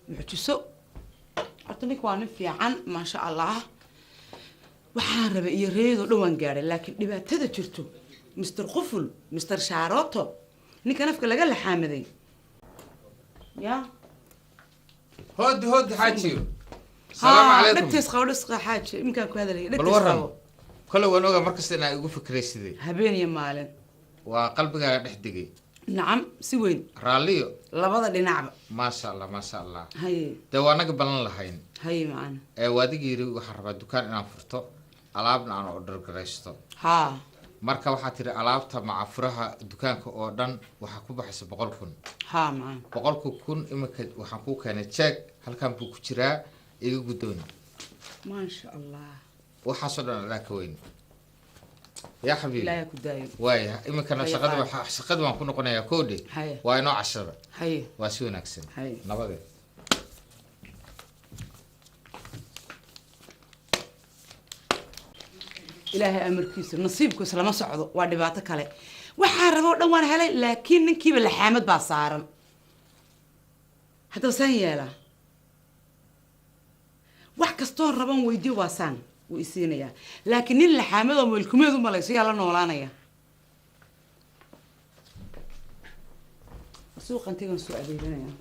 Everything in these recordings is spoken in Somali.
Mucjiso horta, ninka waa nin fiican, maasha Allah. Waxaan rabay iyo reeyadoo dhan waan gaadhay, laakiin dhibaatada jirto, Mr Quful, Mr Sharoto, ninka nafka laga laxaamaday ya. Hoodi, hoodi, xaajiyo, salaamu calaykum. Dhegtays qabo, dhisqa xaaji, iminkaan ku hadalaya. Bal Dhegtays waran. qabo. Kole waan ogaa markasta inaa igu fikraysidee. Habeen iyo maalin. Waa qalbigaaga dhex degay. Nacam, si weyn. Raalliyo. Labada dhinacba. Maasha Allah, maasha Allah. Haye. Dee waa naga ballan lahayn. Haye macana. Ee waa adig yiri waxaan rabaa dukaan inaan furto, alaabna aan order garaysto. Haa. Marka waxaa tiri alaabta maca furaha dukaanka oo dhan waxaa ku baxaysa 100,000. Haa macana. 100,000 iminka waxaan kuu keenay jeeg, halkan buu ku jiraa, iga guddoon. Maasha Allah. Waxaasoo dhan adaa ka weyn, yaa xabiibi. Ilaahay ku daayo. Waaya, iminkana Haye, shaqada qaad. Shaqada waan ku noqonayaa koodhe. Haye. Waa inoo cashada. Haye. Waa si wanaagsan. Haye. Nabadeed. Ilaahay amarkiisa, nasiibku islama socdo, waa dhibaato kale. Waxaan rabo o dhan waan helay, laakiin ninkiiba laxaamad baa saaran. Haddaba saan yeelaa? Wax kastoon raban weydiyo, waa saan wuu isiinayaa, laakiin nin laxaamad oo meelkumeed u malayso yaa la noolaanaya? Suuqan tegan soo adeeganaya.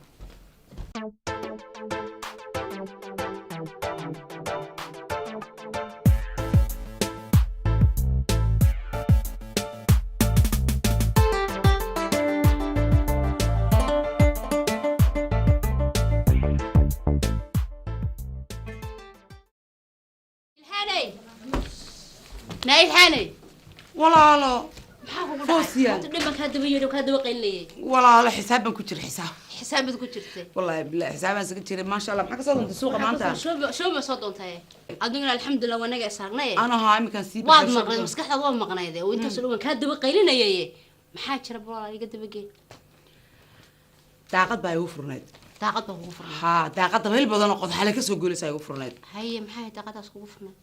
Ilhaaney, naa Ilhaaney. Walaalo. Maxaa kugu Foosiya. dhacay? Horta dhiban kaa daba yeedho, kaa daba qaylinayay. Walaalo, xisaab baan ku jira, xisaab. Xisaabad ku jirtay? Wallahi billahi, xisaabaan isaga jiray. Maasha Allah, maxaa kasoo doontay suuqa maanta? Shooba soo doontay adiguna, alxamdulilah, wanaga isaarnay. Ana haa, iminkaan sii Waad baxay. maqnayd, maskaxdaad waa maqnayd oo intaasoo dhan waan kaa daba qaylinayay. Maxaa jira bal, iga dabagee. Daaqad baa igu furnayd. Daaqad baa kugu furnay? Haa, daaqad dabayl badan oo qodxale kasoo golaysaa igu furnayd. Haye, maxay daaqadaas kugu furnay?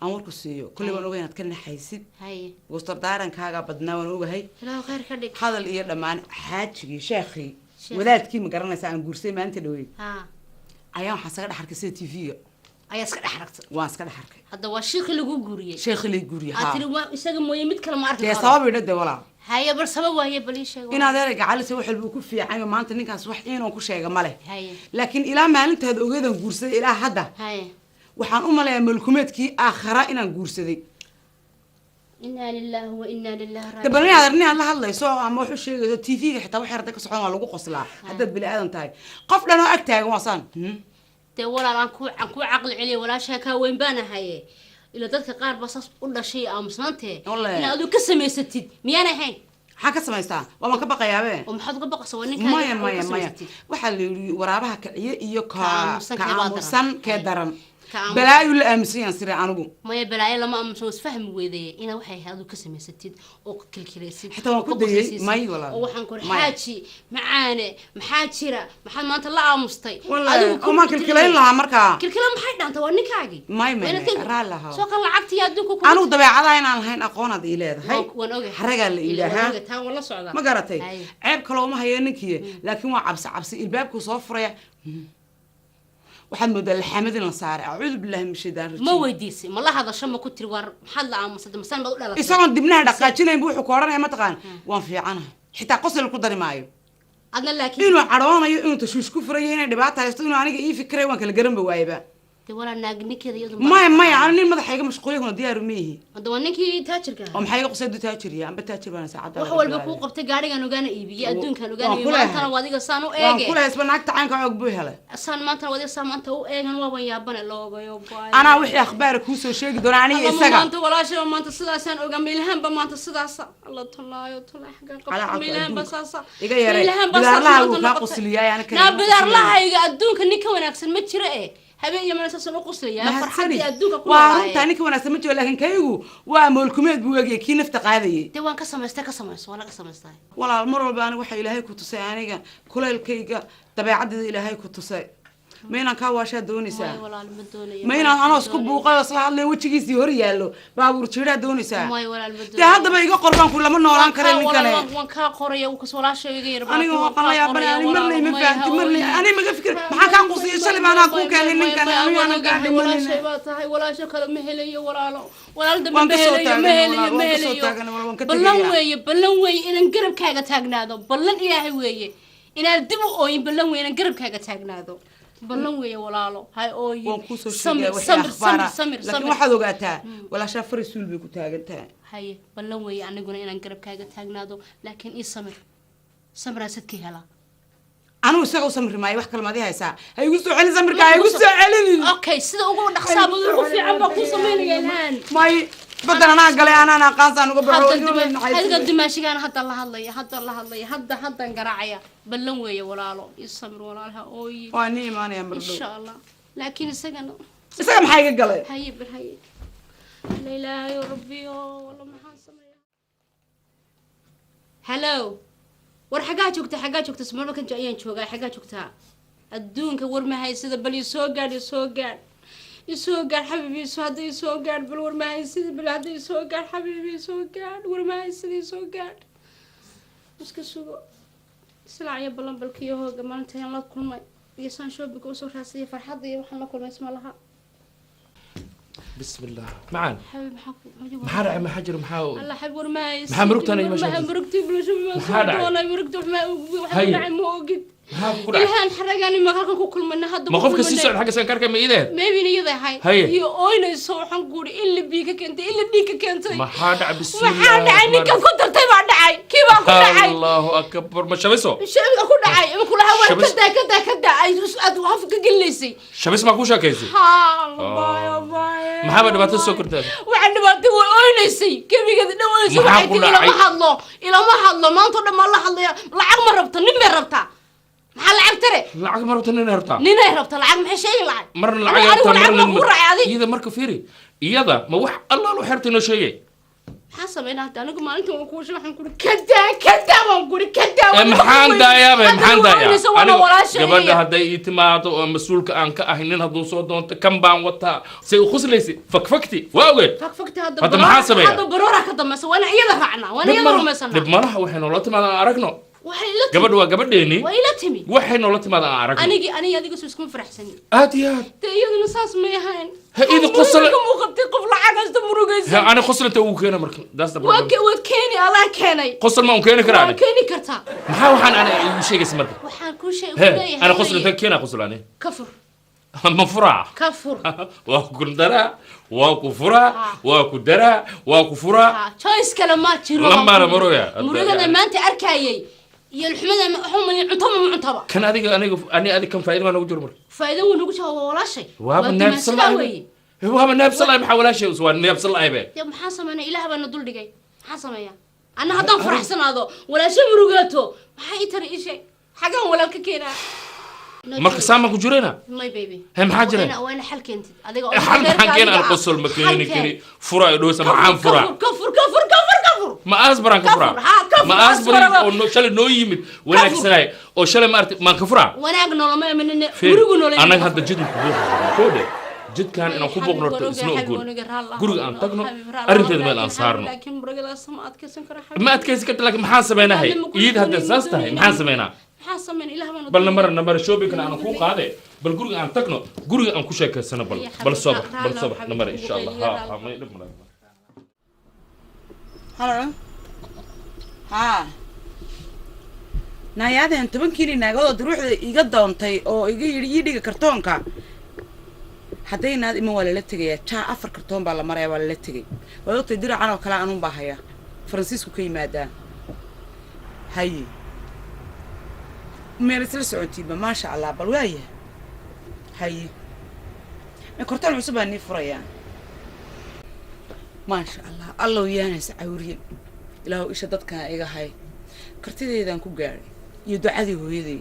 Aan warku siiyo, kolley waan ogahay inaad ka naxaysid. Haye. Gustardaarankaga badnaa waan ogahay. Ilaahu khayr ka dhig. Hadal iyo dhammaan, xaajigii, sheekhii, Sheekh. wadaadkii, ma garanaysaa, aan guursay maalinta dhaweyd, haa ayaa waxaan iskaga dhex arkay sida TV-ga. Ayaa iska dhex aragtay? Waan iska dhex arkay. Hadda waa shiikhii lagu guuriyey? Sheekhii lay guuriye. Aad Haa. tiri waa isaga mooye mid kale ma arki Dee karo. sabab idha dee, walaal. Haye, bal sabab waaye, bal ii sheeg. Inaad ereyga calisa wax walba ku fiican, maanta ninkaas wax iinoo ku sheega ma leh. Haye. Laakiin ilaa maalintaada ogeedaan guursaday ilaa hadda, haye waxaan u malayaa malkumeedkii aakhara inaan guursaday. Inaa lillahi wa inaa lillahi De raajicuun. bal inaad nin aad la hadlayso ama wax u sheegayso, TV-ga xitaa wax yarda ka socdan waa lagu qoslaa. Haddaad bini aadan tahay, qof dhan oo ag taagan waa saan. Dee walaal, aan ku caqli celiya, walaashaa kaa weyn baan ahaye. Ila dadka qaar baa saas u dhashay aamusnaantee. Wallahi. Inaad adigu ka samaysatid miyaan ahayn? Maxaan ka samaystaa? Waa baan ka baqayaabe. Oo maxaad uga baqaysa? Waa ninkaa. Maya, maya, maya, waxaa la yidhi waraabaha kiciye iyo Ka ka aamusan ka kee baa daran. aamusan kee daran. Ka aamusan. Balaayu la aamusan yaan sire anigu. Maya, balaayo lama aamusan, isfahmi weydeye. Inaad waxay ahayd adigu ka samaysatid oo kilkilaysid Xitaa waan oo ku ka dayay. qoslaysiisid. May, walaal. Oo waxaan ku Maya. xaaji macaane, maxaa jira? Maxaad maanta la aamustay? Wallahi, Adigu ku oo maan kilkilayn lahaa markaa. Kilkila maxay dhanta? Waa ninkaagii. May, may, Waa inaad may, raalli ahaw. Soo kan lacagta iyo adduunka ku Anigu dabeecadaha inaan lahayn aqoonaad ii leedahay. Waan ogahay. Xaragaa la Ila waan yidhaahaa. ogahay, taa waan la socdaa. Ma garatay? Haye. Ceeb kaloo ma hayo ninkiye, laakiin waa cabsi cabsi. Ilbaabkuu soo furaya, waxaad moodaa laxamad in la saaray. Acuudu billahi min shaydaan Ma rajiim. weydiisay? Ma la hadasho? Ma ku tiri war maxaad la aamusatay? Masaan baad u dhalatay? Isagoon dibnaha dhaqaajinayn bu wuxuu ku odhanaya, mataqaan, waan fiicanahay. Xitaa qosol ku dari maayo. Adna laakiin Inuu cadhoonayo, inuu tashwiish ku furayo, inay dhibaata haysto, inuu aniga ii fikiray, waan kala garanba waayaba. Dee walaa, naag ninkeeda iyadu Maya, maya, ani nin madaxa iga mashquuliya kuna diyaaru ma ihi. Hadda waa ninkii taajirka Oo ahaa. maxaa iga qusay du taajiriya? Amba taajir baana saacadda. Wax walba kuu qabtay, gaarigan ogaana iibiyey, adduunkan ogaana Waan iibiyey. ku leeyahay. Maantana waa adiga saan u Waan eege. ku lehay, isba naagta caynka xoog buu helay. Saan maantana waa adiga saan maanta u eegan, waaban yaabane loogayo baay. Anaa wixii akhbaara kuu soo sheegi doona, aniga Alla, ma isaga. Maanta walaashay maanta sidaasaan ogaa, miilhaanba maanta sidaasa. Alla tolaayo tolaay, xaggaan qabta Calacalka miilhaanba adduunka. saasa. Iga yaree. Miilhaanba saas Bidaarlaha maanta wuu kaa noqotay. qosliyay, ana Naa kale ma bidaarlahayga adduunka nin ka wanaagsan ma jiro e. Habeen iyo maalin saasaan u qoslayaa, farxaddii adduunka ku Waa noolaaye. runtaa, ninka wanaagsan ma jiro, laakiin kaygu waa moolkumeed buu egayay kii nafta qaadayay. Dee waan ka samaystay, ka samayso, waa laga samaystaa. Walaal, mar walba aniga waxa ilaahay ku tusay aniga kulaylkayga, dabeecaddeeda ilaahay ku tusay. Ma inaan kaa waashaa doonaysaa? May walaal, ma doonayo. Ma inaan anoo isku buuqay oo isla hadlay wejigiisii hor yaallo baabuur jiiraa doonaysaa? May walaal, ma Dee doonayo. haddaba iga qor baan ku, lama noolaan kare ninkane. Waan kaa qoraya, kas walaashay iga yar. Aniga waa qan la yaabana. Ani marnay ma fahamti, marnay ani maga fikir. Maxaa kaa qusiyay? Shalay baanaa kuu keenay ninkan, anigu aanan kaa dhimanin. Walaashay baa tahay, walaasho kale ma helayo walaalo, walaal dambe Waan ma ka soo helayo, ma taaganay helayo, walaal, ma waan ka soo helayo. taaganay walaal, waan ka Ballan tegayaa. weeye, ballan weeye inaan garabkaaga taagnaado. Ballan Ilaahay weeye inaan dib u ooyin. Ballan weeye inaan garabkaaga taagnaado. Ballan weeye walaalo, hay ooyin. Waan kuusoo Samir, sheegaya wixii samir, akhbaara, samir, samir, laakiin samir. waxaad ogaataa walaashaa farasuul bay ku taagan tahay. Haye, ballan weeye aniguna inaan garabkaaga taagnaado, laakiin ii samir, samiraa sadkii helaa. Anigu isaga u samri maayo. Wax kale maad ii haysaa? Ha igu soo celin samirka, ha igu soo celinin. Okay, sida ugu dhaqsaa badan, ugu fiican baa kuu samaynaya ilhaan. May, badan anaa galay, anaan aqaansaan uga baxo. Adiga dimaashigaan hadda la hadlaya, hadda la hadlaya, hadda haddaan garaacaya. Ballan weeye walaalo, ii samir walaal, ha ooyi. Waa nii imaanaya mar dhow. Insha Allah, laakiin isagana Isaga maxaa iga galay? Haye bal, haye. La ilaahayo rabbiyo, walla maxaan sameeyaa? Hello, war xaggaa joogta? Xaggaa joogta? Smarbakan ayaan joogaa. Xaggaa joogtaa? Adduunka war ma haysida. Bal isoo gaadh, isoo gaadh, isoo gaadh xabiibi, isoo hadda isoo gaadh. Bal war ma haysida, bal hadda isoo gaadh xabiibi, isoo gaadh. War ma haysida, isoo gaadh. Iska sugo islaaciyo ballan balkiyo hooga. Maalinta ayaan la kulmay iyo saan shopping-ga usoo raadsaday, farxadda iyo waxaan la kulmay isma laha. Bismi illah, macaan. Xabiib, maxaa ku Maxaa dhacay? Maxaa jira? Maxaa Alla xabiib, war ma haysid. Maxaa murugtaan iyo War meesha maxaa haysid? murugtay bulsho ma Maxaa soo dhacay? doonay murugta, wax ma wax Haye. dhacay ma ogid. Maxaa ku dhacay? Ilhaan xaragaan ima halkan ku kulmayna hadda. Ma Ku qofka sii kulmanay. socda xagga sankarka ma iideed? Maybe iyada ahay. Haye. Iyo ooynayso, waxaan kuuri in la bii ka keentay, in la dhiig ka keentay. Maxaa dhacay? Bismi. Maxaa dhacay? Ninkan ku dartay baa dhacay, kii baa ku dhacay. Allahu akbar, ma shabiso? Shabiga ku dhacay ima kulaha war. Kadaa, kadaa, kadaa, ay aad haf ka gelinaysay. Shabis maa ku sheekaysay? Haa, baayo baayo. Maxaaba dhibaato soo kordhay? Waxaa dhibaato, way ooynaysay gebigeeda dhan ooynaysay. Maxaa Waxay ku tii dhacay? Ilama hadlo, ilama hadlo. Maanta oo dhan maa la hadlaya. Lacag ma rabto, nin bay rabtaa. Maxaa lacag tare? Lacag ma rabta, nin rabtaa. Ninay rabta lacag, maxay sheegi lacag? Marna lacag Anigu rabtaa, lacag marna ma kuu raacay adig? Iyada marka fiiri, iyada ma wax allaal u xerta inoo sheegay. Maxaa sameynaa hadda? Anigu maalintan waan kuu sheegay, waxaan kuri kadaa, kadaa baan kuri kadaa. Ee, maxaan daayaaba? Maxaan daayaa? Waana Anigu walaashay. Gabadha hadday ii timaado oo mas-uulka aan ka ahay, nin hadduu soo doonto kan baan wataa, say u khuslaysay, fakfakti waa ogeed. Fakfakti hadda. Hadda maxaa sameeyaa? Hadda baroora ka dambaysa, waa inaan iyada raacnaa, waa inaan iyada rumaysanaa. Dhib malaha, waxay noola timaada aan aragno. Waxay ila timi. Gabadha waa gabadheeni. Waa ila timi. Waxay noola timaada aan aragno. Anigi aniga adiga soo iskuma faraxsanin. Aad iyo aad. Dee iyaduna saas may ahayn. Ha, idi qosol- Ka muuqatay qof lacag haysta murugaysa. Ha, ani qoslinta ugu keena marka, that's the Waa problem. Waad keeni, adaa keenay. Qosol ma un keeni karaa Waa ani? keeni kartaa. Maxaa waxaan ana igu sheegaysa marka? Waxaan kuu sheeg He, leeyahay ana qoslinta keena, qosol ani. Ka fur. Ma furaa? Ka fur. Waa ku daraa, waa ku furaa, waa ku daraa, waa ku furaa. Ha, choice kale ma jiro. Lamaana maroya. Murugada maanta arkayay iyo xumada, waxu malin cunto ma cuntaba. Kan adiga, aniga ani adiga, kan faa'iido maa nagu jiro marka? Faa'iido wuu nagu jiro, waa walaashay. Waaba Waa neebsan dimaashigaa la'ay. weeye. Waaba neebsan la'ay. Maxaa walaashay? Waa neebsan la'ay be. Dee maxaan sameynaa? Ilaah baana dul dhigay, maxaan sameeyaa? Anna haddaan faraxsanaado, walaasho murugaato, maxaa ii tari? Ii sheeg, xagaan walaal ka keenaa? No Marka choice. Saan baan ku jirayna. My baby. He, maxaa jira? Waa ina xal keentid adiga oo Xal maxaan reerka keena? adiga Aan ah. qosol ma Xal keeni keen. kari. Furaa idhowsa, maxaan Ka furaa? fur, ka fur, ka fur, ka fur, ka fur. Ma asbaran ka Ka furaa? fur, haa, ka fur, Ma asbaran asbaraba. oo shalay noo yimid wanaagsanay oo shalay ma arti maan ka furaa? Wanaag noloma imanine. Fiir, Murugu noloma. annaga hadda jid ku buuqo jidkan inaan ku buuqno horta isna ogoon. Guriga aan tagno, arrinteeda meel aan saarno. Laakiin murugadaas ma adkaysan karo. Ma adkaysi karta, laakiin maxaan sameynahay? Iyada hadda saas tahay, maxaan sameynaa? Maxaa sameyn? Ilaah baan. Bal namar, namar, shopping-kana aan kuu qaade. Bal guriga aan tagno, guriga aan ku sheekaysano. Bal bal soo bax, bal soo bax, namar, insha Allah. Ha ha, may dhib malaha. Hello, haa, naayaadeen 10 kiili naagoodoo duruuxda iga doontay oo iga yidhi ii dhiga kartoonka. Hadday naad iman waa lala tegayaa. Jaa, afar kartoon baa la maraya, waa lala tegay. Waad ogtay diracan oo kale anuun baa haya, Faransiisku ka yimaadaa. Haye, meel isla socotiinba, maasha Allah. Bal waaya, haye, kartoon cusub baa nii furayaa. Maasha Allah, allow yaanaysa cawriye, ilaahu isha dadkana iga hay. Kartideydaan ku gaadhay iyo ducadii hooyaday.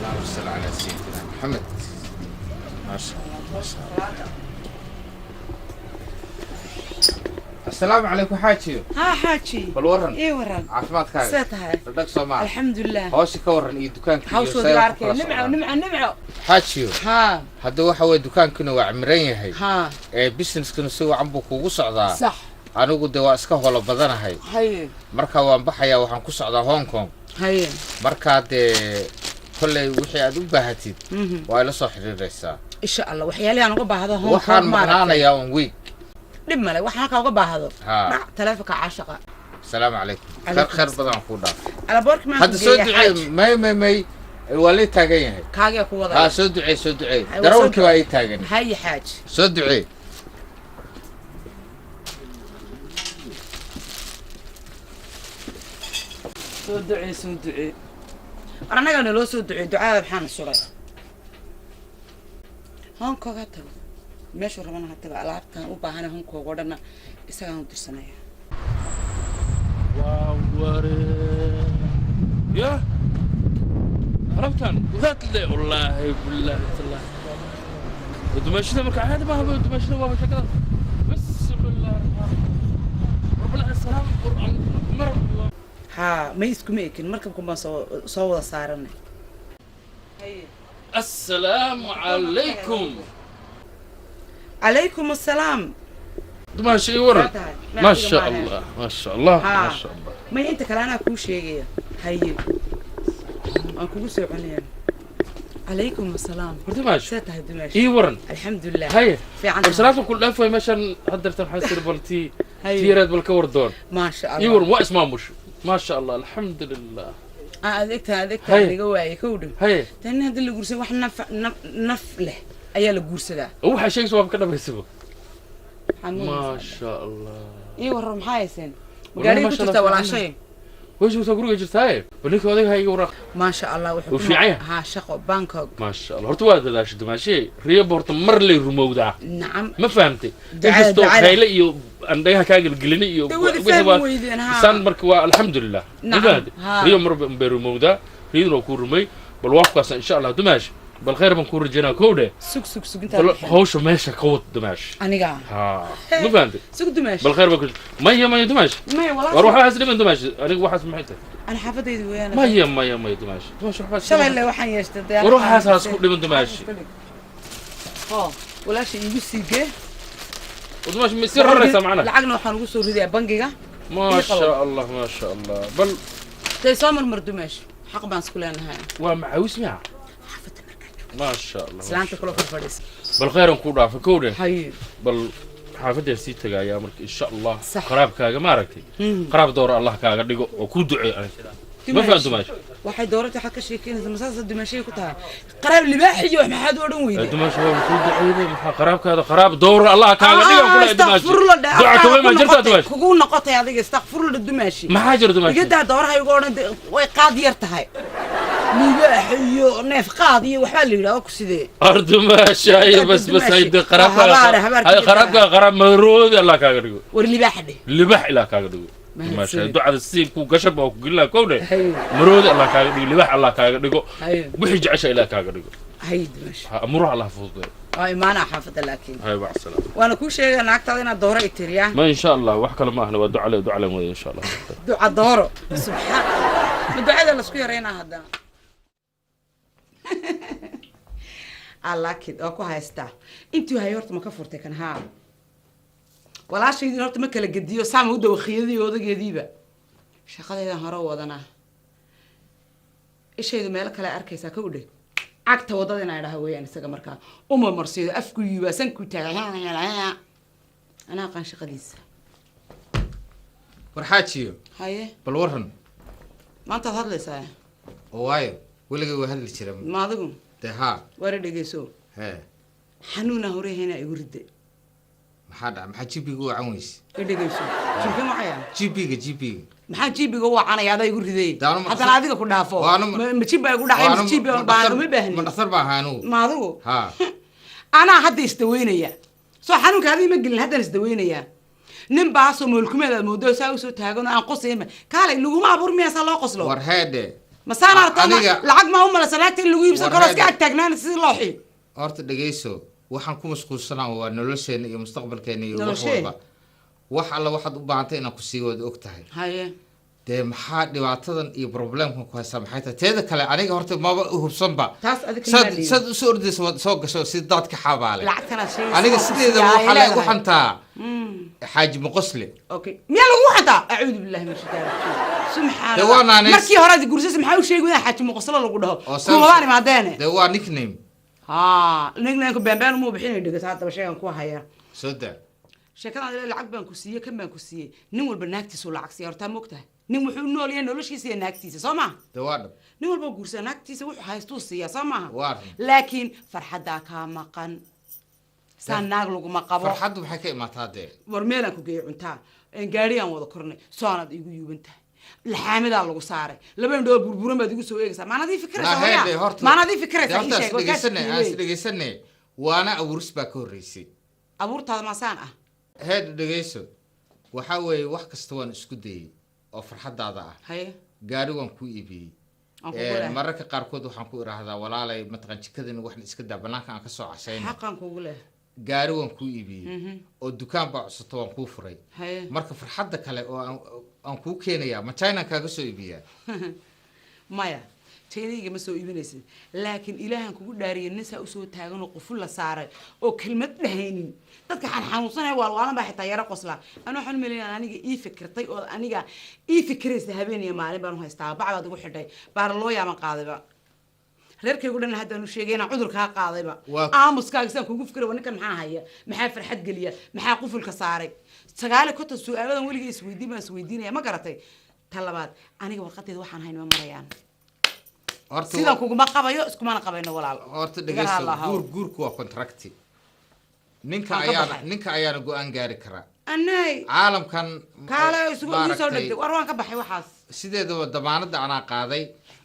اللهم صل على سيدنا محمد، ما شاء الله، ما شاء الله. Asalaamu calaykum, xaajiyo. Haa xaaji. Bal waran. Ii waran. Caafimaadkaaga? See tahay? Dhadhag soomaa? Alxamdulilah. Hawsha ka waran iyo dukaanka iyo Hawshood see la wax arkay. kula Nimco. socdaan? Nimco, nimco. Xaajiyo. Haa. Hadda waxa weye dukaankuna waa camiran yahay. Haa. Ee businesskuna si wacan buu kugu socdaa. Sax. Anigu dee waa iska holo badanahay. Haye. Marka waan baxayaa, waxaan ku socdaa Hong Kong. Haye. Markaa dee kolley wixii aad u baahatid waa ila soo xidhiidhaysaa. Insha Allah, waxyaalihi aan uga baahdo Hong Waxaan Kong maaragtay. maqnaanayaa on week. Dhib male, waxaan halkaa uga baahdo. Haa. Dhac taleefonka caashaqa. Asalaamu calaykum. Khayr Calaykum. Khayr badan kuu dhaaf. Alaboorki maan Hadda ku soo geeya duceey. xaaji? May, may, may, waa lii taagan yahay. Kaagee ku Haa. wadaya. Soo duceey, soo duceey. Hay, waa soo Darawalkii waa ii taagan. Haye xaaji. Soo duceey. Soo ducee, soo ducee. War annagaa naloo soo duceey, ducada maxaana suray? Hong Kong ha tago, meeshuu rabana ha tago, alaabtaan u baahana Hong Kong oo dhanna isagaan u dirsanaya. Waa waree ya alaabtan wadaad le, wallaahi bilaahi tallaahi, dumaashada marka caadi maaha ba, dumaashada waaba sheekada. Bismillahi raxmaan rabbal salaam qur'aan mar. Haa, may iskuma ekin, markabkan baan soo wada saaranay. Assalaamu calaykum. Calaykum assalaam. Dumaasha, ii waran. Waa tahay. Ma sha Allah, ma sha Allah. Haa. Ma sha Allah. May, inta kale anaa kuu sheegaya. Haye, waan kugu soo celinaya. Calaykum assalaam. War dumaash. See tahay dumaash? Ii waran. Alxamdulilah. Haye. Fiican War tahay. salaadka ku dhaaf way meeshan haddeertan, waxaa tiri bal tii Haye. tii yareed bal ka war doon. Maasha Ii Allah. waran, waa ismaamusho, ma sha Allah, alxamdulilah. Ah, adeegta, adeegta. Haye. Laga waayay kow dhow. Haye. Tani haddii la guursado, wax naf naf leh ayaa la guursadaa. Waxaa sheegaysa waaba ka dhamaysaba. Maxaan Ma sha Allah. Ii warran, maxaa hayseen? Wallahi, Magaaliga ku maasha jirtaa Allah, walaashay. Way joogtaa, guriga jirtaaye, bal ninka odayga ha iga waraaq. Maasha Allah, wuxuu Wuu ku fiican yahay? Haa, shaqo Bangkok. Maasha Allah, horta waa dadaasha dumaashee, riyaba horta mar lay rumowdaa. Nacam. Ma fahamtay? Ducada, Inkastoo ducada. kayle iyo andhagaha kaa gelgelinay iyo Dee wada wixii fahmi waa weydeen, haa. Saan marka waa alxamdulilah. Ma Nacam, fahamtay? haa. Riyo mar bay rumowdaa, riyaduna waa kuu rumay. Bal waafkaasa insha Allah dumaash, bal khayr baan kuu rajaynaa, kow dheh. Sug, sug, sug intaa Bal bixin. Hawsha meesha ka wad dumaash. Aniga. Haa, ma fahamtay? Sug dumaash. Bal khayr baan ku maya, maya dumaash. Maya. War Walaashay. waxaas dhiman dumaash, aniga waxaas maxay tahay? Ana xaafadayda weeyaan. Maya, maya, maya dumaash, dumaash waxbaas Shalay le waxaan yeeshtay diyaarad. War waxaas haas ku dhiman dumaash. Hoo, walaasha iigu sii gee. Dumaash, ma sii raraysaa macnaha? Lacagna waxaan ugu soo ridayaa bangiga. ما Ii qabo. شاء الله، ما شاء الله، bal Tay soo marmar dumaash, xaq baan isku leenahay. Waa macaawis miya? Xaafadda markaa joogto. ما شاء الله. Islaanta kula kor fadhiisa. Bal khayran ku dhaafay, kow dheh. Haye. Bal xaafadaan sii tagayaa marka insha Allah. Sax. Qaraabkaaga ma aragtay, qaraab doora Allah kaaga dhigo oo kuu duceeyo aniga, ma fahan dumaash? Waxay dooratay, waxaad ka sheekeynaysa masaasa dumaashay ku tahay qaraab libaax iyo wax, maxaad u odhan weyday? Dumaash, waa kuu duceeyay, maxaa qaraabkaada qaraab doora Allah kaaga dhigo kula dumaash. Istakfurla dhe. Duca kama ma jirtaa dumaash? Kugu noqotay adiga, istakfurla dumaashi. Maxaa jira dumaash? Igadaa dooraha igu odhan, way qaad yar tahay, libaax iyo neef qaad iyo waxbaa la yidhahda ku sidee. Ardumaasha iyo bas bas hayde. Habaar, habaar. Qaraabkaaga qaraabkaaga qaraab maroodi Allah kaaga dhigo. War libaaxa dheh. Libax ilaa kaaga dhigo. Mahadsanid. Dumaasha, ducada si ku gasha baa ku gelina, kow dheh. Haye. Maroodi Allah kaaga dhigo, libax Allah kaaga dhigo. Haye. Wixii jecesha ilaa kaaga dhigo. Haye dumaashi. Ha amuuraha Allah fududeeyo. Waa imaanaa xaafadda laakiin. Hay, mac salaam. Waana kuu sheegaya naagtaada inaad dooro i tiriyaa. Ma insha Allah, wax kale ma ahna, waa ducale, ducale wada insha Allah. Duca dooro, subxaan Allah, ma ducada laisku yaraynaa haddana? Allakid waa ku haystaa intuu hayay horta ma ka furtay kan? Haa, walaashaydin horta ma kala gediyo, saama u dawakiyadii odageediiba. Shaqadaydan hore u wadanaa, ishaydu meelo kale arkaysaa ka udhe, cagta waddada inaa idhaha weeyaan isaga markaa uma marsiido, afku yiibaa sanku taaga, anaa aqaan shaqadiisa. War xaajiyo. Haye. Bal waran. Maantaad hadlaysaa? Oo waayo, weligay waa hadli jira. Ma adigu? Dee haa. Waara dhegeyso. Hee. Xanuunaa horehaynaa igu ridday. Maxaa dhaca? Maxaa jibiga u wacan weyse? I dhegeyso, jibka macaya. Jibiga, jibiga. Maxaa jibiga u wacanaya? Adaa igu riday. Dee anu ma Haddana adiga ku dhaafo. Ma jib baa igu dhacay mise jib baan baahan uma baahni. Ma dhakhtar baa ahaa anugu? Ma adigu? Haa. Anaa hadda isdaweynaya, soo xanuunka adiga ma gelin, haddaan isdaweynayaa. Nin baasoo moolkumeed aad moodo saa usoo taagan oo aan qosaynba, kaalay laguma abuur miyaa saa loo qoslo? War heedhe. Masaan aragtaa? Lacag maa u malaysa naagta in lagu iibsan War karo iska heedhe. ag taagnaana sidii looxi? Horta dhegeyso, waxaan ku mashquulsanaa waa nolosheena iyo mustaqbalkeena iyo wax Noloshee? walba. Wax alla waxaad u baahantay inaan ku sii wada og tahay. Haye. Dee maxaa dhibaatadan iyo problemkan ku haysaa maxay tahay? Teeda kale, aniga horta maba hubsanba. Taas adiga Saad kama saad usoo ordaysa, waad soo gasho si daadka xabaale. Lacagtanaad sheegaysa Aniga waa ku sideedaba siiyay waxaa lagu leedahay. xantaa Xaaji Muqosle. Okay, miyaa lagu xantaa? Acuudu billahi min shaytaani rajiim, subxaan Dee waa naaneys. Markii hore aad guursaysa, maxaa u sheegi wadaa Xaaji Muqoslo lagu dhaho? Oo Kumabaan imaadeene. Dee waa nickname. Ha, nickname beenbeen umuu bixinay. Dhegata, haddaba sheegan ku haya. Soo daa. Sheekadan adile lacag baan ku siiyey, kan baan ku siiyey, nin walba naagtiisu lacag siiya. Hortaa moogtahay, nin wuxuu nool yahay noloshiisa iyo naagtiisa, soo maha? Dee waa dhab. Nin walba guursaa naagtiisa wuxuu haystuu siiyaa, soo maaha? Waa run. Laakiin farxaddaa kaa maqan, saa naag laguma qabo. Farxaddu maxay ka imaataa dee? War meelaan ku geeyey cuntaa, gaadhiyaan wada kornay, soanaad igu yuuban tahay, laxaamidaa lagu saaray, laba indhoo burburan baad igu soo eegaysaa. Maanad ii fikiraysaa? Naa heede, Waryaa, horta maanad ii fikiraysaa? dee Ii horta sheeg, waa kaa is shakiyey. Dhegaysane, waana abuuris baa ka horreysay. Abuurtaada maasaan ah. Heed, dhegayso, waxaa weeye wax kasta waan isku dayey oo farxaddaada ah. Haye. Gaari waan ku iibiyey. Aan kugu leehay. Mararka qaarkood waxaan ku idhaahdaa, walaalay, mataqan jikadani waxna iska daa, banaanka aan kasoo cashayna. Xaqaan kugu leehay. Gaari waan kuu iibiyey oo dukaan baa cusuto waan kuu furay. Haye. Marka farxadda kale oo aan kuu keenayaa, ma China kaaga soo iibiyaa? Maya, Jaynayga ma soo iibinaysid, laakiin ilaahan kugu dhaariyay, nin saa usoo taagan oo quful la saaray oo kelmad dhahaynin, dadka xanuunsanaya, waalwaalan baa xitaa yaro qoslaa. Anu waxaan u malaynaya aniga ii fikirtay oo aniga ii fikiraysa habeen iyo maalin baan u haystaa. Bacdaad igu xidhay, baara loo yaaban qaadayba, reerkaygu dhan haddaan u sheegay inaan cudur kaa qaadayba. Aamuskaaga sidaan kugu fikiray, waa ninkan maxaa haya, maxaa farxad geliya, maxaa qufulka saaray? 59 su-aaladan weligay isweydiin baan isweydiinaya, ma garatay? Ta labaad, aniga warqadeeda waxaan hayn ma marayaan. Horta Sidaan kuguma qabayo, iskumana qabayno, walaal. Horta Iga dhegeyso. raali ahow. Guurku waa contract. Ninka Waan ka ayaana baxay. Ninka ayaana go-aan gaari karaa. Anay Caalamkan kaale isugu igu soo maaragtay, dhegtay. War waan ka baxay waxaas. Sideedaba damaanada anaa qaaday.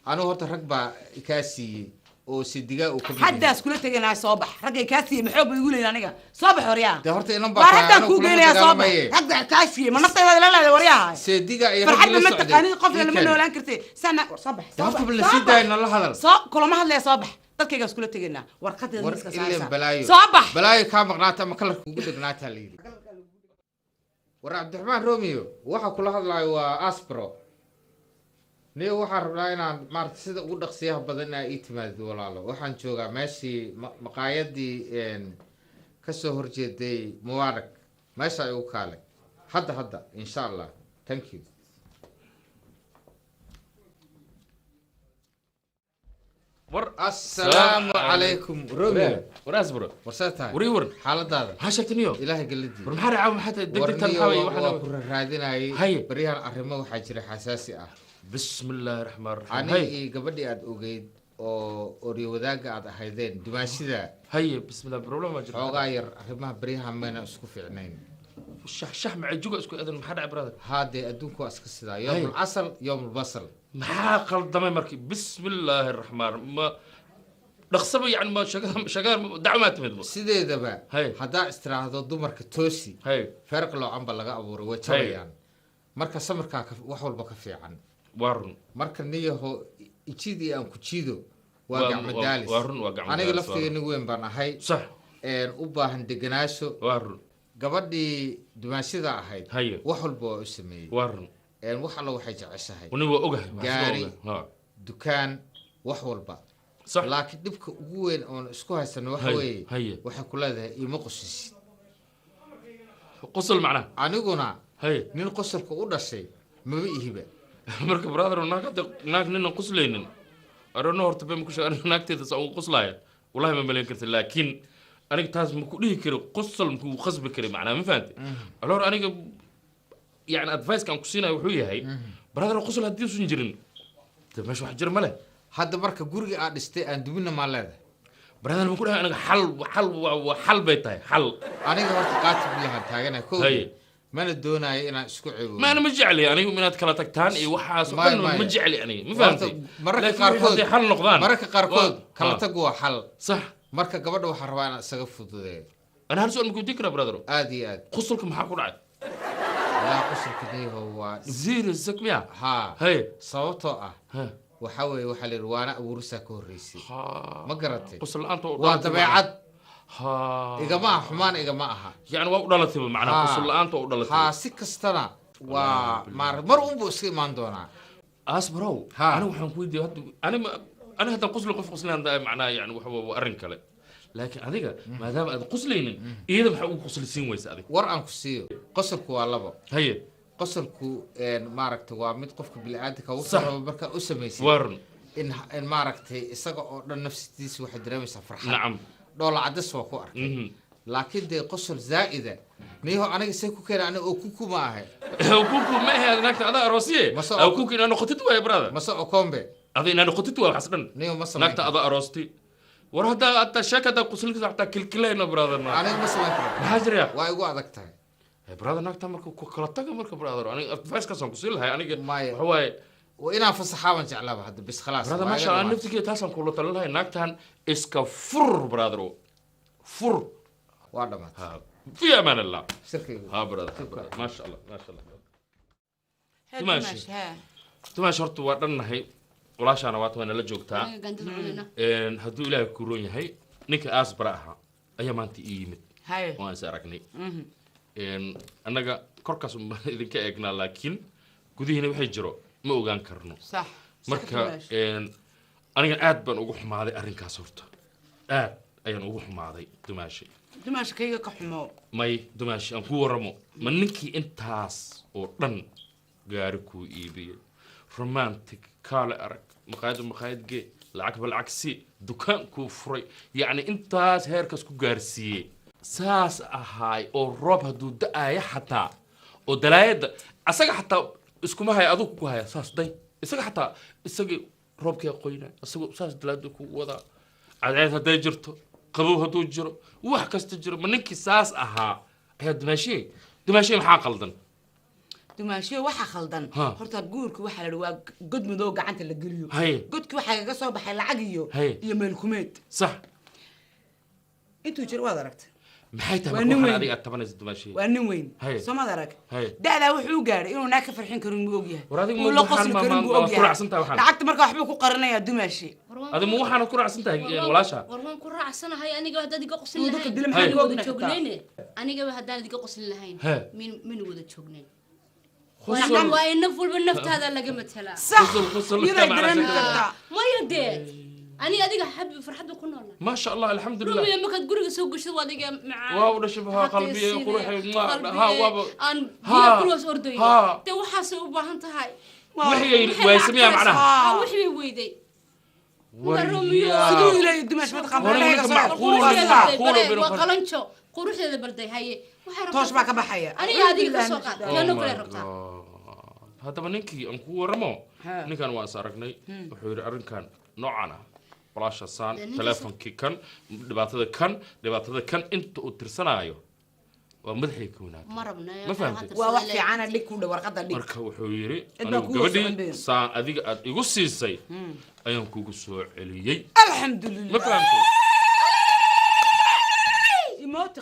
Anigu horta rag baa kaa siiyey oo sidigaa uu ka mid yahay. Haddaas kula teganaa, soo bax. Raggay kaa siiyey maxoog bay igu leeyihin aniga? Soo bax, waryaa. Dee horta inan baa Waar tahay, haddaan anigu kuu kulama geynayaa, soo bax. dagaalamaye. Ragga kaa siiyey ma naftayda ila leedahay, waryaha? Seediga iyo ragga Farxadba la ma socday. taqaanid, qofna Ii lama keen. noolaan kartay sana. War soo bax, Dee soo horta bax, bal la soo sii bax. daayo, nala hadal. Soo kulama hadlaya, soo bax. Dadkaygaas kula tegaynaa, warqadeeda War miiska ileen saaraysaa. Balaayo Soo bax. Balaayo kaa maqnaata ama kalarka ugu dhegnaataa la yidhi. War Cabdiraxmaan Romeo, waxa kula hadlaayo waa Aspro. Niyo, waxaan rabnaa inaan maarata sida ugu dhaqsiyaha badan inaa ii timaadid, walaalo. Waxaan joogaa meeshii maqaayadii kasoo horjeeday Mubaarak, meesha igu kaale hadda hadda, insha Allah. Thank you. War Assalaamu calaykum, Romeo. War Asbro. Warsee tahay? War ii waran. Xaaladaada? Maxaa sheegtay, niyo? Ilaahay galadii. War maxaa raaca, maxaa tahay degdegtan? Warniyo Maxaa weeye waa waxaan ku raadinayay. Haye. Baryahan arrimo waxaa jira xasaasi ah. Bismi illaahi raxmaan raxiim. Aniga Haye. iyo gabadhii aada ogeyd oo oryo wadaagga aad ahaydeen, dumaashida. Haye, bismillah, problem baa jira? Xoogaa yar arrimaha baryahan mayna isku fiicnayn. Shax shax macajuga isku eedan, maxaa dhacay, brother? Haadee, adduunku waa iska sidaa, yowmul casal yowmul basal. Maxaa qaldamay markii? Bismi illaahi raxmaan, ma dhaqsaba yani, ma shaqada shaqada dacwo maa timid? Sideedaba Haye. haddaa istiraahdo dumarka toosi, Haye. feerq loocan ba laga abuuray, way jabayaan. Marka samirkaa wax walba ka fiican. Waa run. Marka niyaho, ijidii aan ku jiido waa gacmo daalis. Waa run, waa gacmo Aniga daalis, waa laftiga run. nin weyn baan ahay. Sax. U baahan deganaasho. Waa run. Gabadhii dumaashida ahayd, Haye. wax walba waa u sameeyey. Waa run. Wax alla waxay jeceshahay, Nin waa ogahay, waxaa sida gaari, ogahay. Ha. dukaan, wax walba. Sax. Laakiin dhibka ugu weyn oon isku haysano waxa Haye, weeye, haye. waxay ku leedahay iima qosisid. Qosol macnaha? Aniguna Haye. nin qosolka u dhashay maba ihiba. Marka brother, naag hadda naag ninan qoslaynin arano horta bema ku sheeg. Aniga naagteeda saa ugu qoslaaya, wallahi ma malayn karta, laakiin aniga taas ma ku dhihi karo, qosol maku khasbi kari macnaha, ma fahamtay? Alor aniga yani advice aan ku siinayo wuxuu yahay, brother, qosol haddii usan jirin, de meesha wax jira ma leh. Hadda marka guriga aad dhistay aan dubina maa leedahay? Brother, ma ku dhahay aniga xal xal waa xal bay tahay xal. Aniga horta qaatib bilahan taaganahay kow, Haye. mana doonayo inaan isku ceebo. Maana ma jecli anigu inaad kala tagtaan iyo waxaas oo Maya, dhan. maya. Ma jecli aniga, ma Horta, fahamtay? mararka Laakiin wixii qaarkood hadday xal noqdaan mararka qaarkood kala ha. tag waa xal. Sax. Marka gabadha waxaan rabaa inaan isaga fududeeyo. Ana hal su'aal ma ku weydiin karaa, brother? Aad iyo aad. Qosolka maxaa ku dhacay? Walaa qosolka niyaho waa dhib. Zero zak miya? Haa. Haye. Sababtoo ah Ha. waxaa weeye, waxaa la yidhi waana abuurisaa ka horreysay, Ha. ma garatay? Qosol la'aanta oo Waa dhaantay. dabeecad. Ha. Igama aha xumaan, igama aha. Yani waa u dhalatayba macnaha. Ha. Qosol la-aanta waa u dhalatay. Ha, si kastana waa maar mar unbuu iska imaan doonaa. Asbarow. Ha. Aniga waxaan ku weydiiyey hadda, ani ani haddaan qosli, qof qoslaan macnaha yani waxa waa arrin kale, laakiin adiga maadaama aad qoslaynin, iyada maxaa ugu qoslisiin weysa adiga? War aan ku siiyo, qosolku waa labo. Haye. Qosolku maaragtay waa mid qofka bini'aadamka wuxuu rabo markaa u samaysay Waa run. in maaragtay isaga oo dhan nafsadiisa waxay dareemaysaa farxad. Dhoola cadis waa ku arkay. Laakiin dee qosol zaa'ida niyaho aniga see ku keena, aniga oo kuku ma ahay. Kuku ma ahe, naagta adaa aroosiye. Kuku inaa noqotid waaye, brother. Mase okombe. Ada inaa noqotid waa waxaas dhan. Niyo ma samayn Naagta karo. adaa aroosti. War haddaa hataa sheeka haddaa qoslinkiisa hataa kilkilayno, brother. Aniga ma samayn karo. Maxaa jira? Waa igu adag tahay. Brother, naagta marka ku kala taga marka, brother, aniga advice-kaasaan ku siin lahay aniga. Maya. Waxa waaye Waa inaan fasaxaaban jeclaaba hadda bis, khalaas. Brother, Waa maasha iga Allah. dhamaatay. Naftigeeda taasaan kula talin lahay, naagtan iska fur, brother, fur. Waa dhamaatay. Ha, fi amaan Allah. Shirkaygu. Ha brother, ha brother, maasha Allah, maasha Allah. Hee. Dumaashi. Dumaashi, hee. Dumaashi, horta waa dhannahay, walaashaana waata waa nala joogtaa. Aniga gandada cunayna. Hadduu Ilaahay ku roon yahay, ninka aasbara ahaa ayaa maanta ii yimid. Haye. Oo aan is aragnay. Annaga korkaas unbaan idinka eegnaa, laakiin gudihiina waxay jiro ma ogaan karno. Sax. Marka aniga aad baan ugu xumaaday arrinkaas, horta aad ayaan ugu xumaaday, dumaashi. Dumaashi, kayga ka xumo. May, dumaashi, aan ku waramo. Ma ninkii intaas oo dhan gaari kuu iibiyey, romantic kaale arag, maqaayad maqaayad gee, lacag ba lacag si, dukaan kuu furay, yacni intaas heerkaas ku gaarsiiyey, saas ahaay oo roob hadduu da-aaya xataa oo dalaayadda asaga xataa iskuma haya, adigu ku haya saas day, isaga xataa isagii roobkii qoyna, isagoo saas dalaayadda kugu wadaa, cadceed hadday jirto, qabow hadduu jiro, wax kasta jiro, ma ninkii saas ahaa ayaa dumaashiyey? Dumaashiyey, maxaa qaldan? Dumaashiyo, waxa khaldan. Ha. Horta guurka waxaa la idhi waa god madow gacanta la geliyo. Haye. Godki waxaa kaga soo baxay lacag iyo iyo meelkumeed. Intuu jiro waad aragtay. Maxay tahay Waa marka nin waxaan weyn. adiga aad tabanaysa, dumaashiye? Waa nin weyn. Haye. Soo maad arag? Haye. Da'daa wuxuu gaadhay inuu naag ka farxin karin buu ogyahay. War adiga Uu ma la waxaan qosli karin buu waad ku ogyahay. raacsan tahay waxaan? Lacagta marka waxbuu ku qarinayaa, dumaashi. Adiga ma waxaanad ku raacsan tahay walaasha? War waan ku raacsanahay aniga, haddaad iga qoslin Uu dadka lahayn dila maxaa maynu uga wada ognahay? joognayne. Anigaba haddaan idiga qoslin lahayn He. Min maynu wada joognayn. Qosol. Waa in naf walba naftaada laga matelaa. Sax. Qosol, qosol. Iyadaa macnaa dareemi sheekada. kartaa. Maya dee, ani adiga xabi farxadda ku noolaa. Maasha Allah, alxamdulilah. Rumiya, markaad guriga soo gashid waa adiga macaan. Waa u dhashay, ha, qalbiye, quruxay, ha, waaba- aan Ha. biyo kuloos ordayo. Ha. Dee waxaasay u baahan tahay. Wixii Maxay waaysamaya lacag macnaha. taraysaa? Ha, wixii bay weyday. War Romeo. yaa. Siduu ilaahay dumaash mataqaan War baleega ninka soo macquul waa ah. sidaa. Macquul Quruxdeeda binu waa qalanjo, quruxdeeda balday haye. Waxay rabtaa- Toosh baa ka baxaya. Aniga adiga ka soo qaad. Oh Yaano my kale rabtaa. God. Haddaba ninkii aan ku waramo, Ha. ninkan waan is aragnay, wuxuu yidhi arrinkan noocan ah walaasha saan Dee ninkaas- teleefonkii kan, dhibaatada kan, dhibaatada kan, inta uu tirsanaayo waa madaxay ka wanaagsan. Ma rabna. Ma fahamtay? Waa wax fiicana, dhig ku dhow warqadda dhig. Marka wuxuu yidhi Cid baa anigu kugu socon gabadhii bayn. saan adiga aad igu siisay ayaan kugu soo celiyey. Alxamdulilah. Ma fahamtay? Imooti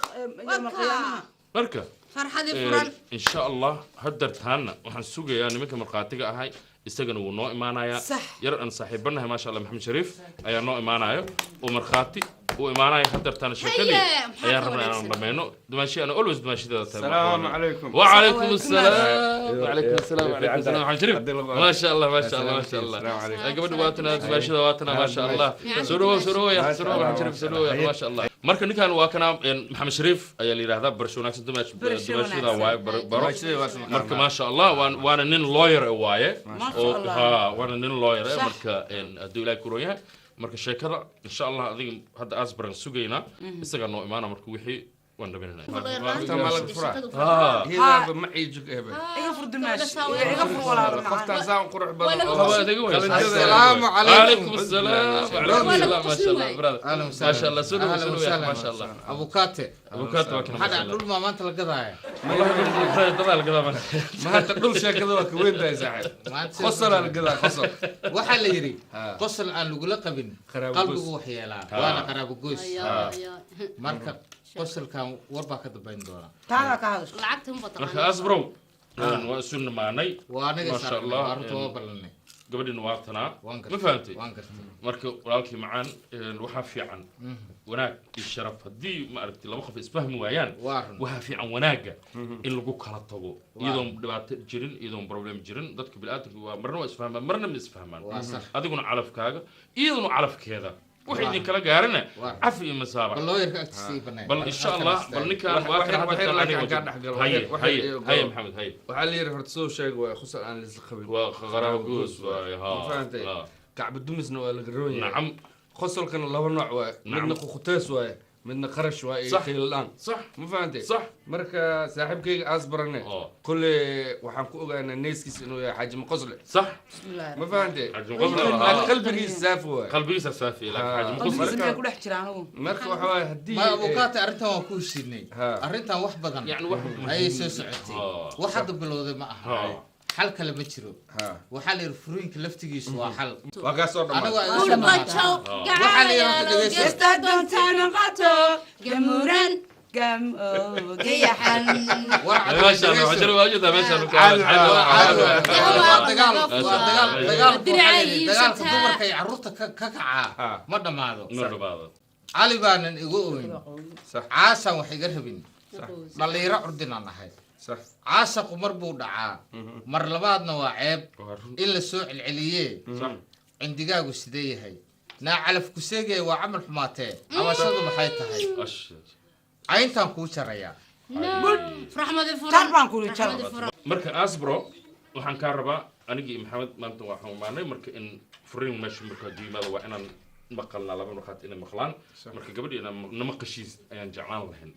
yawma qiyaamaha. Marka Farxadii furan. Insha Allah hadartaana waxaan sugayaa nimanka markhaatiga ahay, isagana wuu noo imaanayaa. Sax. Yar aan saaxiibanahay, maasha Allah, Maxamed Shariif ayaa noo imaanayo oo markhaati uu imaanaya hadartaana sheekadii Haye, maxaa ayaan ka rabnaa inaan wanaagsan? dhammayno, dumaashi ana always dumaashideeda tahay. السلام عليكم. وعليكم وعليكم السلام، وعليكم السلام، وعليكم السلام، محمد شريف. ما شاء الله، ما شاء الله، ما شاء الله. السلام عليكم. Gabadha waatana, dumaashada waatana, ma sha Allah. Soo dhawow, soo dhawow ya, soo dhawow Maxamed Shariif, soo dhawow ya, ma sha Allah. Marka ninkan waa kana Maxamed Shariif ayaa la yidhaahdaa. Barasho wanaagsan, dumaash. Barasho Dumaashada wanaagsan. waaye baro. Dumaashada waa isla Marka qaadnaa. ma sha Allah, waana nin lawyer eh waaye. Masha Oo Allah. ha, waana nin lawyer eh. Sax. Marka hadduu Ilaahay ku roon yahay, marka sheekada insha Allah adiga hadda asbaran sugaynaa, isagaa noo imaana, marka wixii waan dhaminanaa. Ma laga furaa? Ha. هي معي جوج هبل. Iga fur dumaash, iga fur walaal macaan. قفتها ساعة قروح Waa laga بدل. هو adiga way. السلام عليكم. وعليكم السلام، وعليكم السلام، ما شاء الله brother. اهلا وسهلا. ما شاء الله، سلو أهلا سلو يا وسهلا. أخي، ما شاء الله. Abukaate. Abukaate waa kana. Maxaa dhacay? Dhul maa maanta la gadaaya? والله dadaal gadaa. ما هذا dhul sheekada waa ka weyn tahay saaxiib. Maanta Qosol aa la gadaa, qosol. Waxaa la yidhi Ha. qosol aan lagula qabin Qaraabo qalbigu goys. wax yeelaa, waana qaraabo goys. Ayaa, ayaa. Marka qosolkan war baa ka dambayn doona. Taada ka hadasho. Lacagta ma Marka taqaana. asbrow waa isu nimaanay. Waa aniga Ma sha saarnay Allah, waa runta, waa ballanay. Gabadhina waa tanaa. Waan Ma gartay. fahantay? Waan gartay. Marka walaalkii macaan, waxaa fiican wanaag iyo sharaf. Haddii, ma aragtay, laba qof isfahmi waayaan, Waa run. waxaa fiican wanaagga in lagu kala tago, iyadoon dhibaato jirin, iyadoon problem jirin. Dadka bini'aadamka waa marna waa isfahmaan, marna ma isfahmaan. Waa sax. Adiguna calafkaaga, iyaduna calafkeeda, wixii idin kala gaarana, Waa. cafi iyo masaabax. Bal looyarka agtiisa ii banaan. Bal insha Allah, bal ninkaan waa kan hadda Wax aniga yar kaa dhexgalo. Haye. Wax Haye. yar iyo Haye. galo. Maxamed, haye. Waxaa la yidhi horta soo sheeg waay khusal aan laisla qabin. Waa qaraabo goos waaye, ha. Ma fahantay? Ha. Kacba dumisna waa laga roon yahay. Nacam. Qosolkana laba nooc waaye. Nacam. Midna ququtees waaye, midna qarash waaye iyo Sax. qiiladhaan. Sax. Ma fahantay? Sax. Marka saaxiibkayga aas barane, Oo. kolley waxaan ku ogaanaa neeskiisa inuu yahay xaaji maqosle. Sax. Ma fahantay? Xaaji Maqosle, Laakiin qalbigiisa saafi waaye. Qalbigiisa saafi, laakiin xaaji Qalbigiisa Maqosle. maxaa ku dhex jira anigu? Marka waxa waaye haddii Ma abukaata, arrintan waan ku heshiinay. Ha. Arrintan wax badan Yani wax ayay soo socotay. Ha. Wax hadda bilowday ma aha. Ha. Xal kale ma jiro. Ha. Waxaa la yidhi furooyinka laftigiisu waa xal. Waa kaa soo Anigu dhammaatay. waa iga soo dhammaatay. Gurbajow. Waxaa la yidhi horta dhegeyso. Esta doontaana qato gamuran gam oo gayaxan. War cad. Meeshaan Dhegeyso. waxaa jira, waa jeedaa meeshaan. Caadi Waa caadi waa. waa dagaal, waa dagaal, dagaalku waxaa la yidhi, Diraaciisa dagaalka taa. dumarka iyo carruurta ka kacaa Ha. ma dhammaado. Ma dhamaado. Cali baanan igu oyn. Sax. Caasaan wax iga rabin. Dhallinyaro curdinaan ahay. Sax. Caashaqu mar buu dhacaa, mar labaadna waa ceeb Waa run. in la soo celceliyee. Sax. Cindigaagu sidee yahay? Naa calaf ku seegaya waa camal xumaatee, cabashadu maxay tahay? Ash. Cayntaan kuu jarayaa. Raxmadi furan. Jar baan kuri, jar. Raxmadi furan. Marka asbro, waxaan kaa rabaa anigii Maxamed maanta waxaan imaanay marka in furiin meesha marka hadduu yimaado waa inaan maqalnaa, laba markhaati inay maqlaan. Marka gabadhi inaan nama qashiis ayaan jeclaan lahayn.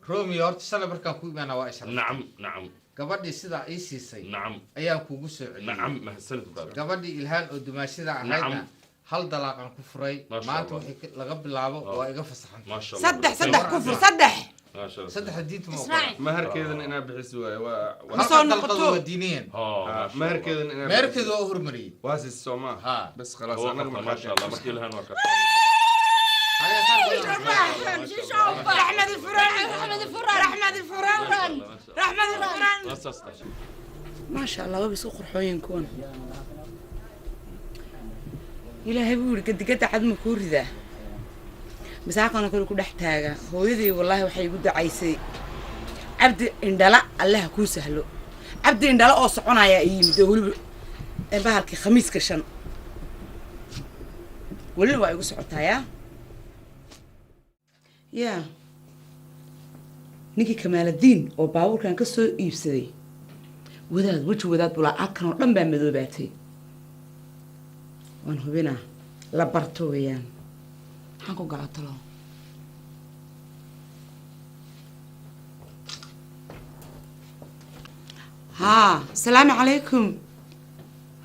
Romeo, horta shalay markaan ku imaanaa waa isha. Nacam, nacam. Gabadhii sidaa ii siisay Nacam. ayaan kugu soo celiyey. Nacam, mahadsanid brother. Gabadhii Ilhaan oo dumaashida ahaydna Nacam. hal dalaaqan ku furay. Maasha Maanta Allah. wixii laga bilaabo waa iga fasaxan. Maasha Allah. Saddex, saddex kufur, saddex. Maasha Allah. Saddexda diinta ma ogola. Israaci. Maharkeedana inaa bixis waaye waa Ma soo Halka dalqadu noqoto. waa diiniyan. Ha, maasha Allah. Maharkeedana inaa Meherkeedu waa u hormariyey. Waa siis soo maa? Ha. Bas khalaas. Waa Anaga qabtaa, maasha Allah. Marka Ilhaan waa ka Raxmadi furan. Raxmadi furan. Raxmadi furan. Raxmadi furan. Waa saas tahay. Maasha Allah, waaba isku qurxooyin kuwan. Ilaahay buu yidhi gadigada cad ma kuu ridaa, masaaqana kale ku dhex taaga. Hooyadii wallaahi waxay igu dacaysay, cabdi indhala allaha kuu sahlo. Cabdi indhala oo soconaya ii yimid oo weliba ee bahalkii khamiiska shan welina waa igu socotaa. Yaa ninkii Kamaaladiin oo baabuurkan ka soo iibsaday, wadaad weji wadaad bulaa alkan oo dhan baa madoobaatay. Waan hubinaa la barto weeyaan. Maxaan ku gala talo? Haa, asalaamu calaykum.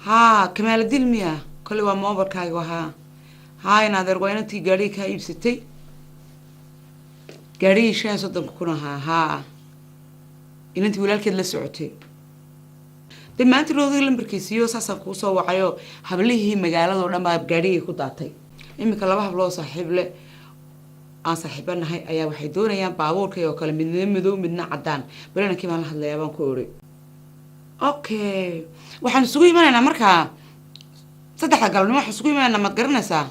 Haa, Kamaaladiin miya? Kolley waa moobilkaaga. Haa haa, in adeer, waa inantii gaadhigii kaa iibsatay, gaadhigii 35-ka kun ahaa. Haa, inantii walaalkeed la socotay dee maanta roodii lambarkiisiiyo saasaan kuu soo wacayo. Hablihii magaaladoo dhan baa gaadhigii ku daatay. Iminka laba habloo saaxiib le aan saaxiibo nahay ayaa waxay doonayaan baabuurkay oo kale, midna madow, midna caddaan. Bal inankii baan la hadlayaa baan ku iri. Okay, waxaan isugu imanaynaa markaa 3-da galabnimo. Waxaan isugu imanaynaa, maad garanaysaa,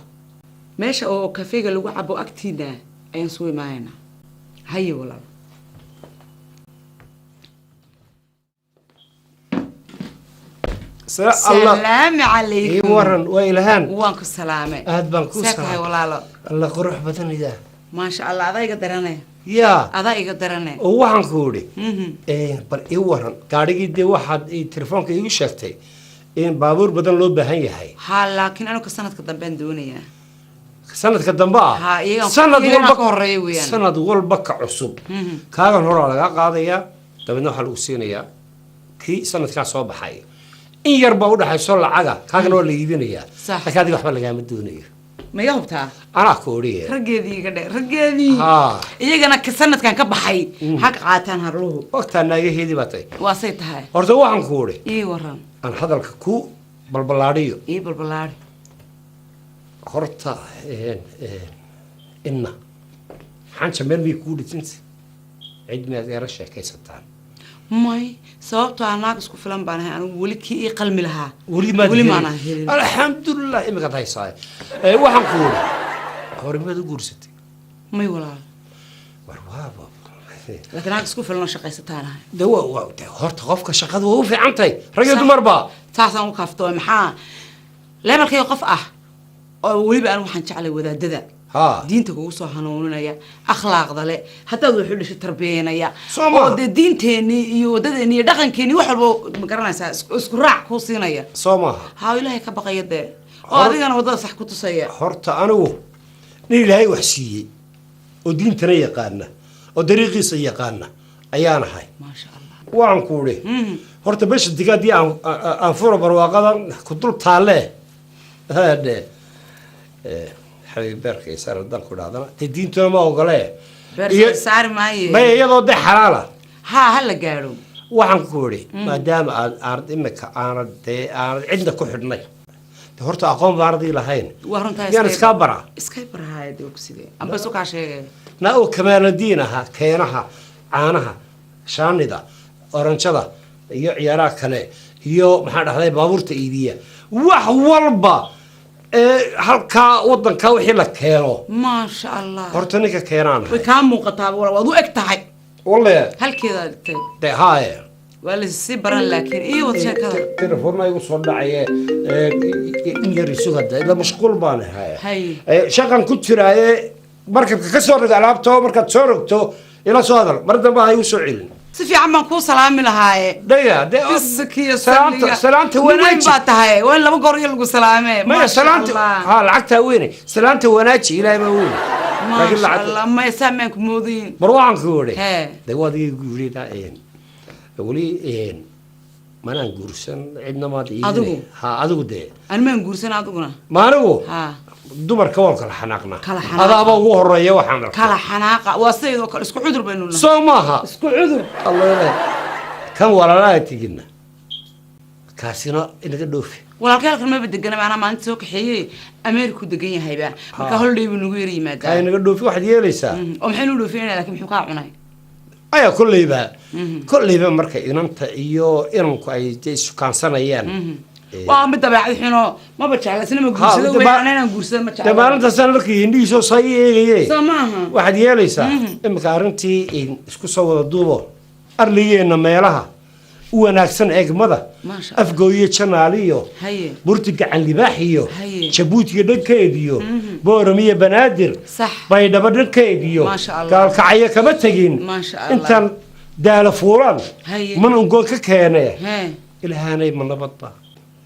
meesha oo kafeega lagu cabo agtiina ayaan isugu imanaynaa. Haye walaal. Allah. Salaamu Ii calaykum. Waran, waa Ilhaan. Waan ku salaamay. Aad baan kuu See tahay, salaamay. walaalo? Alla qurux badanidaa. Maasha Allah, adaa iga darane. Yaa. Adaa iga darane. Oo waxaan ku idhi, bal ii waran gaadhigii. Dee waxaad ii telefoonka iigu sheegtay in baabuur badan loo baahan yahay. Haa, laakiin anuga sanadka dambean doonayaa. Sanadka dambe ah? Haa, Sanad iyagana walba ka horeeya weeyaan. Sanad walba ka cusub kaagan horaa lagaa qaadayaa, dabeedna waxaa lagu siinayaa kii sanadkaa soo baxay. In yar baa udhaxayso lacaga, kaagana waa la iibinayaa. Sax. Laakiin adiga waxba lagaama doonayo. Ma iga hubtaa? Anaa ku odhiye. Raggeedii iga dhe, raggeedii. Haa. Iyagana ka sanadkan ka baxay ha qaataan harluhu. Waqtaa naagaheedii baa tahay. Waa say tahay. Horta waxaan ku odhi, Ii waran. aan hadalka ku balballaadhiyo. Ii balbalaari. Horta inna xanja meel may kuu dhijinta, cid miyaad eera sheekaysataan? May, sababtoo ah naag isku filan baan ahay anigu. Weli kii ii qalmi lahaa Weli maad weli helin. Maanaan helin. Alxamdulilah, imikaad haysaa. Waxaan ku wuri, hore maad u guursatay? May walaal. War waaba Laakiin naag isku filan oo shaqaysataan ahay. De de horta qofka shaqada waa u fiican tahay, rag iyo dumarba. Saasaan u kaaftooy. Maxaa leemalkayga qof ah oo weliba aan waxaan jeclay wadaadada diinta kugu soo hanuuninaya, akhlaaqda le, haddaad wax u dhashay tarbiyeynaya. Soo maaha? Oo dee diinteenii iyo wadadeenii iyo dhaqankeenii wax walba, ma garanaysaa, isku raac kuu siinaya. Soo maaha? Haa, ilaahay ka baqaya dee oo adigana waddada sax ku tusaya. Horta anigu nin Ilaahay wax siiyey oo diintana yaqaana oo dariiqiisa yaqaana ayaan ahay. Maasha Allah. Waxaan ku idhi, horta besha digaadii aan furo, barwaaqadan ku dul taalle hadhe xabiib, beerka isaar haddaan ku idhahdana dee diintuna ma ogolee. Beer saari maaye. Maya, iyadoo dee xalaala. Haa, ha la gaadho. Waxaan ku idhi, maadaama aad aanad imika aanad dee aanad cidna ku xidhnay, de horta aqoon baanad ii lahayn. Waa runtaa. Yaan iskaa baraa. Iska barahaaya dee, ku sidee amba isu kaa sheegay. Na oo kamaaladiin ahaa, keenaha caanaha, shaanida, oranjada iyo ciyaaraha kale iyo maxaa dhahday, baabuurta iibiya, wax walba ee halkaa wadanka wixii la keeno. Maasha Allah. Horta ninka keenaan Way kaa muuqataa walaal, waad u eg tahay. Walle. Halkeedaa dhigtay. De haaye. Waa lasii baran, laakiin iyo wad sheekada. Telefoonna igu soo dhacaye, in yar isuga de, ila mashquul baan ahay. Hay. Shaqan ku jiraaye, markabka ka soo rog alaabto, markaad soo rogto ila soo hadal, mar dambe ha igu soo celin. Si fiican baan kuu salaami lahaaye. Dhaya de. Biskiyo. Salaamta, salaamta weyn wanaaji. Baa tahay, waa in laba goor iyo lagu salaamee. Maya. Maasha Salaamta Allah. Ha, lacagtaa weyne, salaamta wanaaji, Ilaahay baa weyne, laakiin Maasha lacagta Allah, maya, saamaan ku moodayin. Mar waxaan ku idhi, Hee. de waad iga guurida, weli manaan guursan, cidna maad iibine. Adigu? Ha, adigu dee. Animaan guursan, adiguna? Ma anigu? Ha. Dumarka waan kala xanaaqnaa. Kala xanaaqa. Adaaba ugu horeeya waxaan arkay. Kala xanaaqa, waa sidaydoo kale, isku cudur baynu nahay. Soo maaha? Isku cudur. Allah, kan walaalaha tigina, kaasina inaga dhoofi. Walaalkay halkan maba degana, anaa maalinta soo kaxeeyey, Ameeriku degan yahayba, marka holiday buu nagu yar Kaa yimaadaa. Inaga dhoofi waxaad yeelaysaa. Oo maxaynu u dhoofinayna? Laakiin muxuu kaa cunay? Ayaa kolleyba marka inanta iyo inanku ay dee isukaansanayaan. Waa mid dabeecad xuno, maba jecla isna ma guursado de wey, ma- ana inaan guursado ma dee jecla. Maalintaasaan markii indhihiisoo saa ii eegaye. Soo maaha? Waxaad yeelaysaa imika arrintii isku soo wada duubo, arligeenna meelaha u wanaagsan eegmada, Maasha Allah. Afgooye, Janaaliyo, Burti, Gacan Libaax iyo Jabuutiga dhankeed iyo Booram iyo Banaadir, Baydhabo dhankeed iyo Maasha Allah. Gaalkacyo kama tegin. Maasha Allah. Intaan daala fuulan man ungoon ka keene. Ilaahanay, ma nabadba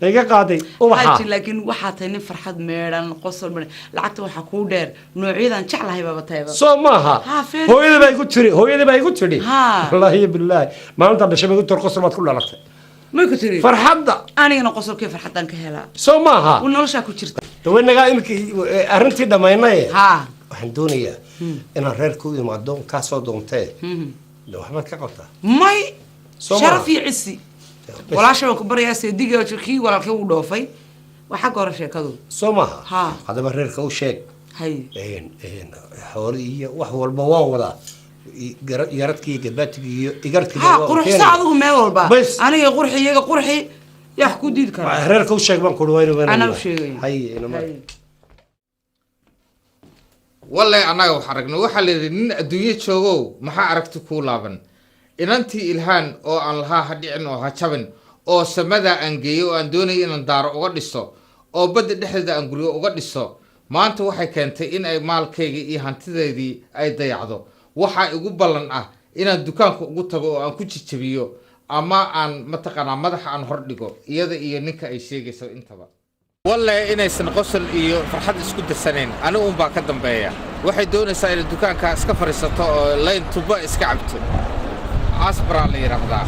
iga qaaday ubaxa. Xaaji, laakiin waxaa tahay nin farxad meedhan, qosol meedhan, lacagta waxaa kuu dheer noocyadan jeclahay baaba tahayba. Soo maaha? Ha, Hooyada baa igu tiri, hooyada baa igu tidhi, wallaahi bilaahi, maalintaa dhashay baa igu tiri, qosol baad ku dhalatay. May ku tiri? Farxadda. Anigana qosolkii farxaddaan ka helaa. Soo maaha? Noloshaa ku jirta. Dawaynagaa imika arrintii dhammaynaye, waxaan doonayaa inaan reerka u imaado, kaa soo doontee. De waxbaad ka qabtaa. May. Soo maaha? Sharaf iyo cisi, walaasha baan ku baryaa, seediga kii walaalkii uu dhoofay, waa xagga hore sheekadu. Soo maaha? Ha. Haddaba reerka u sheeg. Hay. Xoolo iyo wax walba waan wadaa, yaradkii iyo gabatigii iyo igarkii. Ha, quruxsa adigu meel walba. Bas. Aniga qurxi, iyaga qurxi, yaa wax ku diidi karaa? Reerka u sheeg baan kuhi, waa inuu Anaa u sheegaya. Hay, inama. Hay. Wallahi annaga wax aragnay, waxaa la yidhi nin adduunyo joogow maxaa aragti kuu laaban. Inantii Ilhaan oo aan lahaa ha dhicin oo ha jabin, oo samadaa aan geeyo, oo aan doonaya inaan daaro uga dhiso, oo badda dhexdeeda aan guryo uga dhiso, maanta waxay keentay in ay maalkayga iyo hantideydii ay dayacdo. Waxaa igu ballan ah inaan dukaanka ugu tago oo aan ku jijabiyo ama aan mataqaanaa madaxa aan hor dhigo, iyada iyo ninka ay sheegayso intaba. Wallahi inaysan qosol iyo farxad isku darsanayn, anigu unbaa ka dambeeya. Waxay doonaysaa inay dukaankaa iska fadhiisato oo layn tuba iska cabto, asbraa la yidhaahdaa.